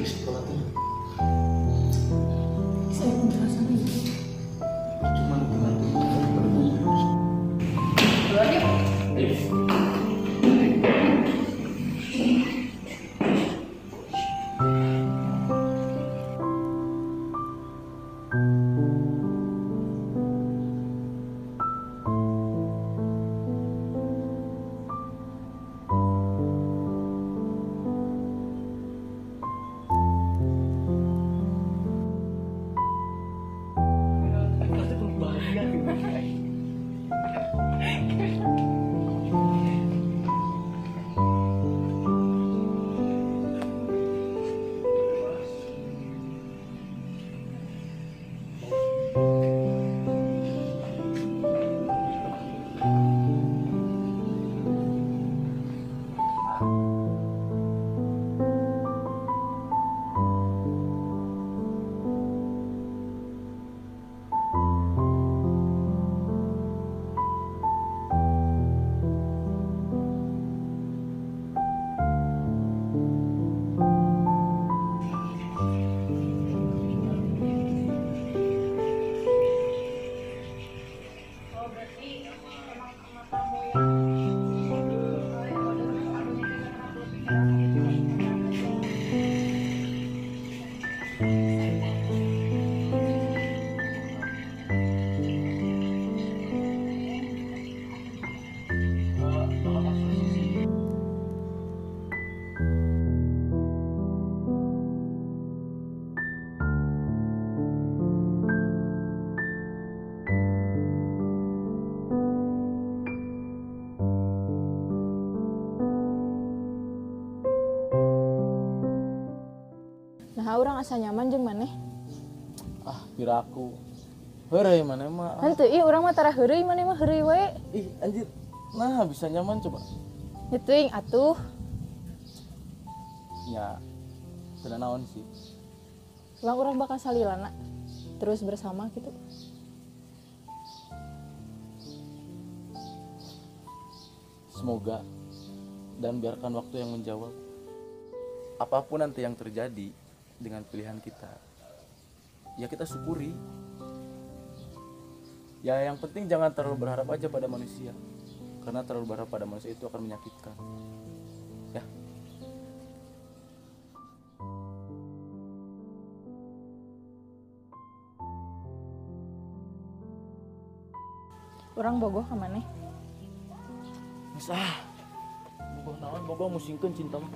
Sekolah tuh. Saya penjelasan aja. Cuma dengan duluan yuk. Ayo. Nah, urang asa nyaman jeung maneh. Ah, piraku. Heureuy maneh mah. Henteu ih urang mah tara heureuy maneh mah heureuy wae. Ih, anjir. Nah, bisa nyaman coba. Ya teuing atuh. Ya. Teu naon sih. Lah urang bakal salilana terus bersama gitu. Semoga dan biarkan waktu yang menjawab. Apapun nanti yang terjadi dengan pilihan kita, ya kita syukuri. Ya yang penting jangan terlalu berharap aja pada manusia, karena terlalu berharap pada manusia itu akan menyakitkan. Ya. Urang bogoh ka maneh. Geus ah. Bogoh naon, bogoh musingkeun cinta mah.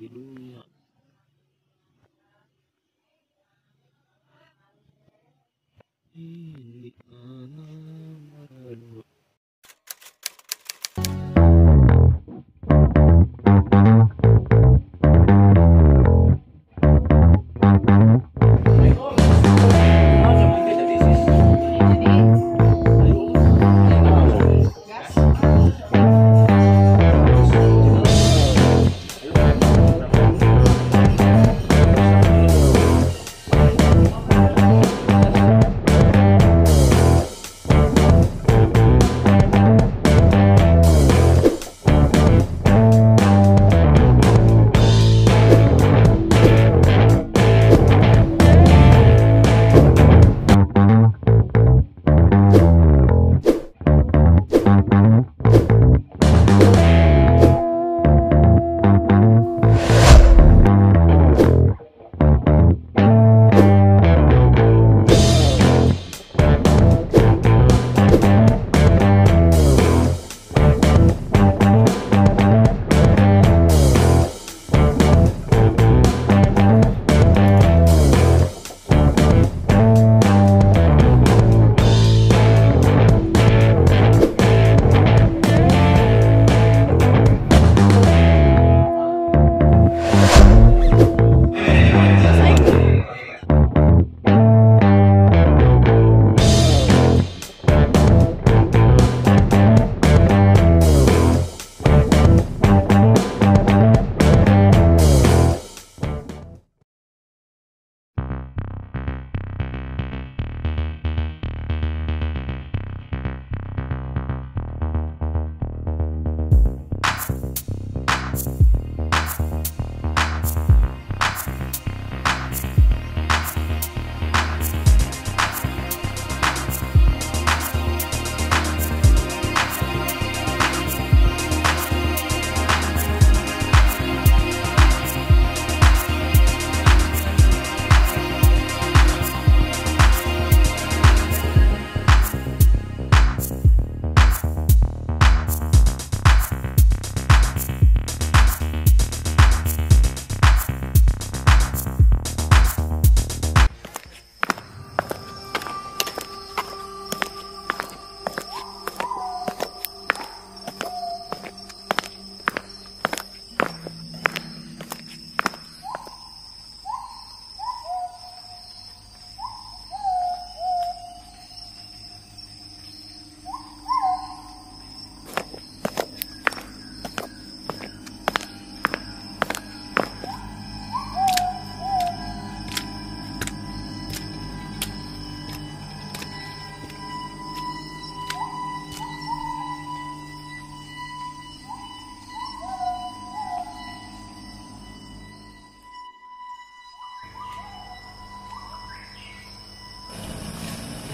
Dunia.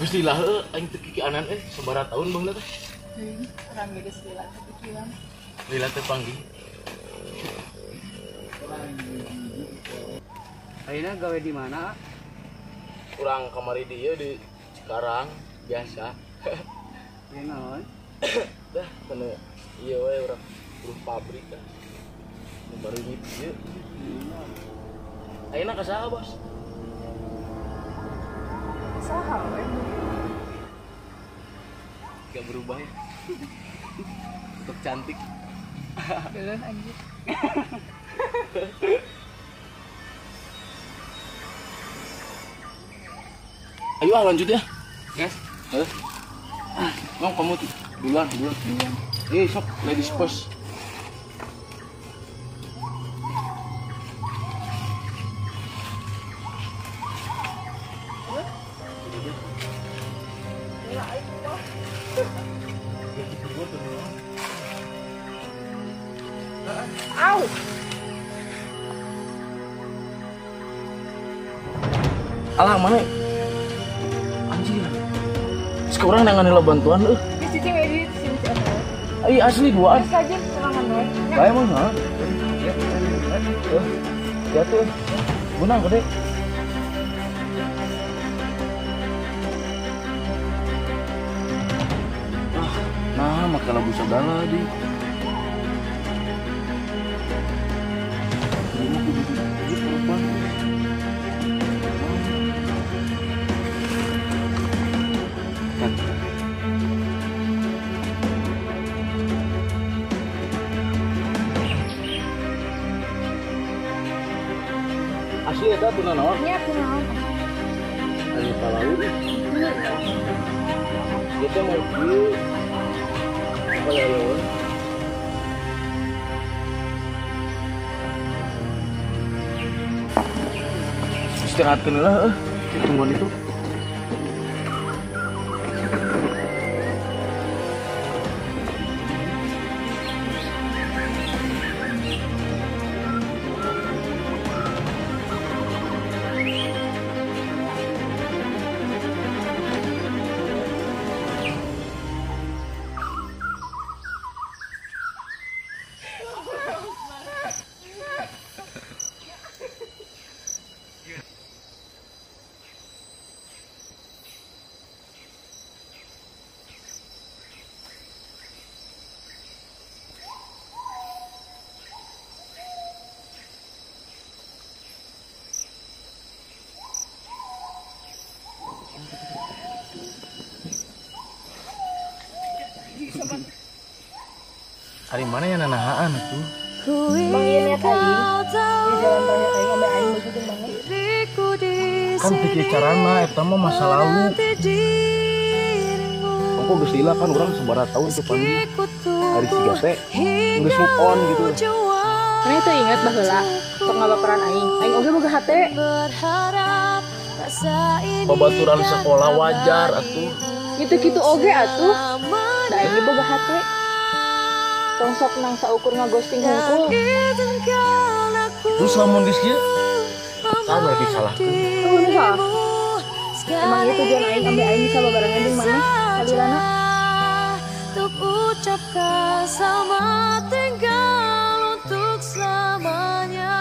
Geus lila heueuh aing teu kikianan sabaraha tahun baheula teh. Urang ge geus lila teu kikian. Lila teh panggih. Ayeuna gawe di mana? Urang kamari dieu di Cikarang biasa. Naon? Dah kana ieu we urang buruh pabrik dah. Nu baru ieu. Ayeuna ka saha, Bos? Saha we. Gak berubah ya. Tetap cantik. Belum anjir. Ayo ah lanjut ya. Yes. Heh. Ngom kamu duluan. Eh sok ladies first. Au. Alah mana? Anjir. Sekarang nangan heula bantuan euy. Geus cicing we di sini atuh. Ai asli duaan. Geus aja sorangan we. Bae mah ha. Jatuh. Benang gede. Ah, nah maka lagu segala di. Eta tuna naon? Nya kunaon? Anu kalalu. Ieu teh mau kieu. Supaya aya we. Istirahatkeun lah euy. Tungguan itu. Ari mana ya nanahaan atuh? Bang ieu niat aing. Di jalan tanya aing ambe aing begitu banget. Kan pikir carana eta mah masa lalu. Engko geus lila kan urang sabaraha tahun teu panggih. Ari siga teh geus move on gitu. Maneh teu inget baheula sok ngabaperan aing. Aing oge boga hate. Babaturan sekolah wajar atuh. Kitu-kitu oge atuh. Da aing ge boga hate. Tong sok nang saukur ngaghosting hungkul. Terus lamun geus kieu, saha disalahkeun? Tuh nu salah. Emang ieu tujuan aing ambe aing bisa babarengan jeung maneh salilana. Untuk ucapkan selamat tinggal untuk selamanya.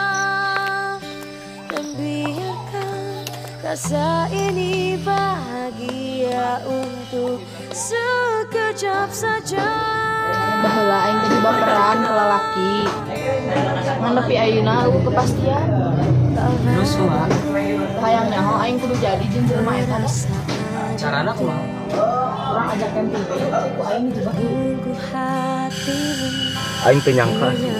Dan biarkan rasa ini bahagia untuk sekejap saja. Baheula aing teh baperan ka lalaki. Ngan nepi ayeuna eueuh kepastian. Terus kumaha? Hayang nyaho aing kudu jadi jeung jelema eta. Carana kumaha? Urang ajak camping ku aing dijebak. Aing teu nyangka sih.